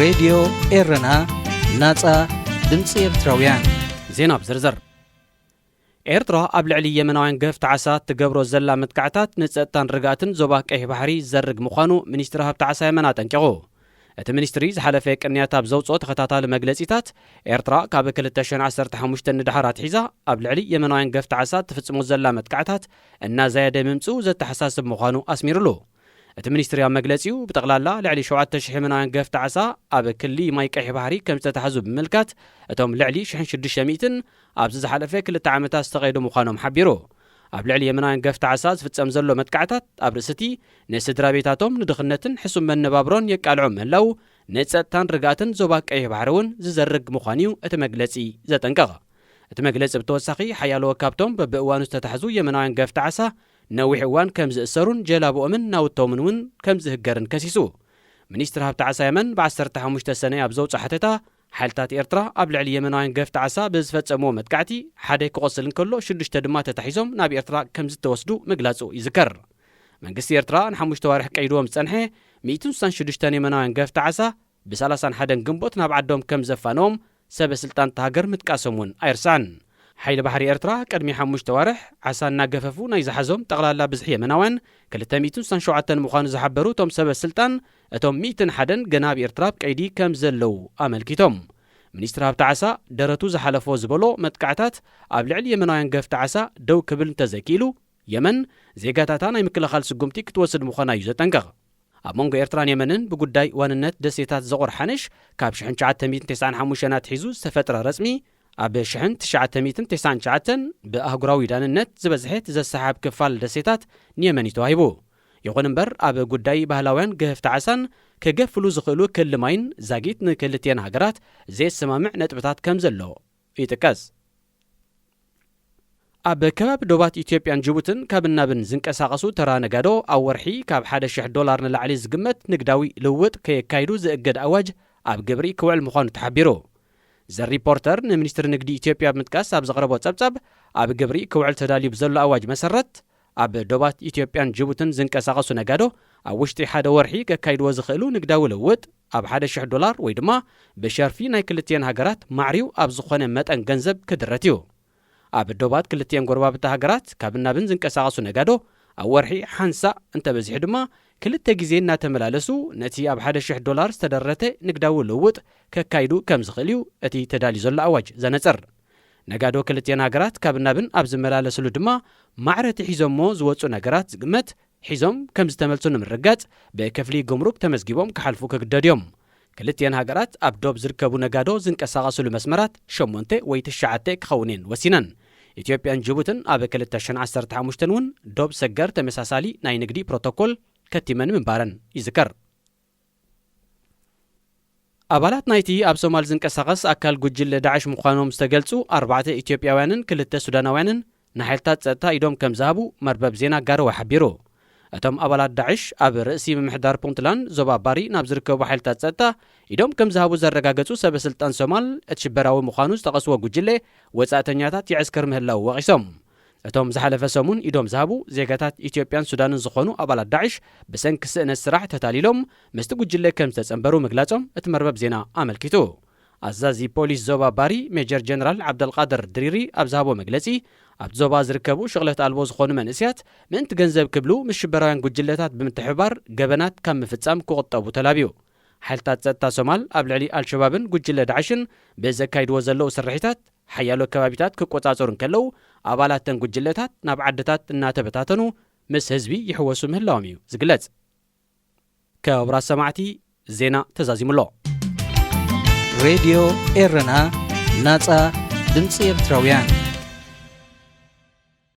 ሬድዮ ኤረና፣ ናጻ ድምጺ ኤርትራውያን። ዜና ብዝርዝር። ኤርትራ ኣብ ልዕሊ የመናውያን ገፍቲ ዓሳ ትገብሮ ዘላ መጥቃዕታት ንጸጥታን ርግኣትን ዞባ ቀይሕ ባሕሪ ዘርግ ምዃኑ ሚኒስትሪ ሃብቲ ዓሳ የመን ኣጠንቂቑ። እቲ ሚኒስትሪ ዝሓለፈ ቅንያት ኣብ ዘውጽኦ ተኸታታሊ መግለጺታት፣ ኤርትራ ካብ ክልተ ሽሕን ዓሰርተ ሓሙሽተን ንድሓር ኣትሒዛ ኣብ ልዕሊ የመናውያን ገፍቲ ዓሳ ትፍጽሞ ዘላ መጥቃዕታት እናዛየደ ምምጽኡ ዘተሓሳስብ ምዃኑ ኣስሚሩሉ። እቲ ሚኒስትሪ ኣብ መግለጺኡ፣ ብጠቕላላ ልዕሊ ሸውዓተ ሽሕ የመናውያን ገፍቲ ዓሳ ኣብ ክሊ ማይ ቀይሕ ባሕሪ ከም ዝተታሕዙ ብምምልካት፣ እቶም ልዕሊ ሽሕን ሽዱሽተ ሚእትን ኣብዚ ዝሓለፈ ክልተ ዓመታት ዝተቐየዱ ምዃኖም ሓቢሩ። ኣብ ልዕሊ የመናውያን ገፍቲ ዓሳ ዝፍጸም ዘሎ መጥቃዕታት ኣብ ርእሲ እቲ ንስድራ ቤታቶም ንድኽነትን ሕሱም መነባብሮን የቃልዖም ምህላው፣ ንጸጥታን ርግኣትን ዞባ ቀይሕ ባሕሪ እውን ዝዘርግ ምዃኑ እዩ እቲ መግለጺ ዘጠንቅቕ። እቲ መግለጺ ብተወሳኺ፣ ሓያሎ ካብቶም በብእዋኑ ዝተታሕዙ የመናውያን ገፍቲ ዓሳ ነዊሕ እዋን ከም ዝእሰሩን ጀላብኦምን ናውቶምን እውን ከም ዝህገርን ከሲሱ። ሚኒስትሪ ሃብቲ ዓሳ የመን ብዓሰርተ ሓሙሽተ ሰነ ኣብ ዘውፅኦ ሓተታ፣ ሓይልታት ኤርትራ ኣብ ልዕሊ የመናውያን ገፍቲ ዓሳ ብዝፈጸምዎ መጥቃዕቲ ሓደ ክቖስል እንከሎ ሽዱሽተ ድማ ተታሒዞም ናብ ኤርትራ ከም ዝተወስዱ ምግላጹ ይዝከር። መንግስቲ ኤርትራ ንሓሙሽተ ዋርሕ ቀይድዎም ዝጸንሐ ሚእትን ስሳን ሽዱሽተን የመናውያን ገፍቲ ዓሳ ብሰላሳን ሓደን ግንቦት ናብ ዓዶም ከም ዘፋነዎም ሰበ ስልጣን እታ ሃገር ምጥቃሶም እውን ኣይርሳዕን። ሓይሊ ባሕሪ ኤርትራ ቅድሚ ሓሙሽተ ዋርሕ ዓሳ እናገፈፉ ናይ ዝሓዞም ጠቕላላ ብዝሒ የመናውያን ክልተ ሚእትን ስሳን ሸውዓተን ምዃኑ ዝሓበሩ እቶም ሰበ ስልጣን፣ እቶም ሚእትን ሓደን ገና ኣብ ኤርትራ ኣብ ቀይዲ ከም ዘለዉ ኣመልኪቶም። ሚኒስትሪ ሃብቲ ዓሳ ደረቱ ዝሓለፎ ዝበሎ መጥቃዕታት ኣብ ልዕሊ የመናውያን ገፍቲ ዓሳ ደው ክብል እንተዘይክኢሉ፣ የመን ዜጋታታ ናይ ምክልኻል ስጉምቲ ክትወስድ ምዃና እዩ ዘጠንቅቕ። ኣብ መንጎ ኤርትራን የመንን ብጉዳይ ዋንነት ደሴታት ዘቑር ሓንሽ ካብ ሽሕን ትሽዓተ ሚእትን ተስዓን ሓሙሽተን ኣትሒዙ ዝተፈጥረ ረጽሚ፣ ኣብ ሽሕን ትሽዓተ ሚእትን ተስዓን ትሽዓተን ብኣህጉራዊ ዳንነት ዝበዝሐት ዘሰሓብ ክፋል ደሴታት ንየመን እዩ ተዋሂቡ። ይኹን እምበር፣ ኣብ ጉዳይ ባህላውያን ገህፍቲ ዓሳን ክገፍሉ ዝኽእሉ ክሊ ማይን ዛጊት ንክልቲአን ሃገራት ዘየሰማምዕ ነጥብታት ከም ዘሎ ይጥቀስ። ኣብ ከባቢ ዶባት ኢትዮጵያን ጅቡትን ካብ እናብን ዝንቀሳቐሱ ተራ ነጋዶ ኣብ ወርሒ ካብ ሓደ ሽሕ ዶላር ንላዕሊ ዝግመት ንግዳዊ ልውውጥ ከየካይዱ ዝእገድ ኣዋጅ ኣብ ግብሪ ክውዕል ምዃኑ ተሓቢሩ። ዘ ሪፖርተር ንሚኒስትሪ ንግዲ ኢትዮጵያ ብምጥቃስ ኣብ ዘቕረቦ ጸብጻብ፣ ኣብ ግብሪ ክውዕል ተዳልዩ ብዘሎ ኣዋጅ መሰረት፣ ኣብ ዶባት ኢትዮጵያን ጅቡትን ዝንቀሳቐሱ ነጋዶ ኣብ ውሽጢ ሓደ ወርሒ ከካይድዎ ዝኽእሉ ንግዳዊ ልውውጥ ኣብ ሓደ ሽሕ ዶላር ወይ ድማ ብሸርፊ ናይ ክልቲአን ሃገራት ማዕሪው ኣብ ዝኾነ መጠን ገንዘብ ክድረት እዩ። ኣብ ዶባት ክልቲአን ጎረባብቲ ሃገራት ካብ እናብን ዝንቀሳቐሱ ነጋዶ ኣብ ወርሒ ሓንሳእ እንተበዚሑ ድማ ክልተ ግዜ እናተመላለሱ ነቲ ኣብ ሓደ ሽሕ ዶላር ዝተደረተ ንግዳዊ ልውውጥ ከካይዱ ከም ዝኽእል እዩ እቲ ተዳልዩ ዘሎ ኣዋጅ ዘነጽር። ነጋዶ ክልቲአን ሃገራት ካብ እናብን ኣብ ዝመላለስሉ ድማ ማዕረ እቲ ሒዞሞ ዝወጹ ነገራት ዝግመት ሒዞም ከም ዝተመልሱ ንምርጋጽ ብክፍሊ ጉምሩክ ተመዝጊቦም ክሓልፉ ክግደዱ እዮም። ክልቲአን ሃገራት ኣብ ዶብ ዝርከቡ ነጋዶ ዝንቀሳቐስሉ መስመራት ሸሞንተ ወይ ትሽዓተ ክኸውን እየን ወሲነን። ኢትዮጵያን ጅቡትን ኣብ ክልተ ሽሕን ዓሰርተ ሓሙሽተን እውን ዶብ ሰገር ተመሳሳሊ ናይ ንግዲ ፕሮቶኮል ከቲመን ምንባረን ይዝከር። ኣባላት ናይቲ ኣብ ሶማል ዝንቀሳቐስ ኣካል ጉጅለ ዳዕሽ ምዃኖም ዝተገልጹ ኣርባዕተ ኢትዮጵያውያንን ክልተ ሱዳናውያንን ንሓይልታት ጸጥታ ኢዶም ከም ዝሃቡ መርበብ ዜና ጋርወ ሓቢሩ። እቶም ኣባላት ዳዕሽ ኣብ ርእሲ ምምሕዳር ፑንትላንድ ዞባ ባሪ ናብ ዝርከቡ ሓይልታት ጸጥታ ኢዶም ከም ዝሃቡ ዘረጋገጹ ሰበ ስልጣን ሶማል፣ እቲ ሽበራዊ ምዃኑ ዝጠቐስዎ ጉጅለ ወጻእተኛታት ይዕስክር ምህላዉ ወቒሶም። እቶም ዝሓለፈ ሰሙን ኢዶም ዝሃቡ ዜጋታት ኢትዮጵያን ሱዳንን ዝኾኑ ኣባላት ዳዕሽ ብሰንኪ ስእነት ስራሕ ተታሊሎም ምስቲ ጉጅለ ከም ዝተጸንበሩ ምግላጾም እቲ መርበብ ዜና ኣመልኪቱ። ኣዛዚ ፖሊስ ዞባ ባሪ ሜጀር ጀነራል ዓብደልቃድር ድሪሪ ኣብ ዝሃቦ መግለጺ፣ ኣብቲ ዞባ ዝርከቡ ሽቕለት ኣልቦ ዝኾኑ መንእስያት ምእንቲ ገንዘብ ክብሉ ምስ ሽበራውያን ጉጅለታት ብምትሕብባር ገበናት ካብ ምፍጻም ክቑጠቡ ተላብዩ። ሓይልታት ጸጥታ ሶማል ኣብ ልዕሊ ኣልሸባብን ጉጅለ ዳዕሽን ብዘካይድዎ ዘለዉ ስርሒታት ሓያሎ ከባቢታት ክቆጻጸሩ እንከለዉ፣ ኣባላተን ጉጅለታት ናብ ዓድታት እናተበታተኑ ምስ ህዝቢ ይሕወሱ ምህላዎም እዩ ዝግለጽ። ክቡራት ሰማዕቲ፣ ዜና ተዛዚሙ ኣሎ። ሬድዮ ኤረና፣ ናጻ ድምጺ ኤርትራውያን።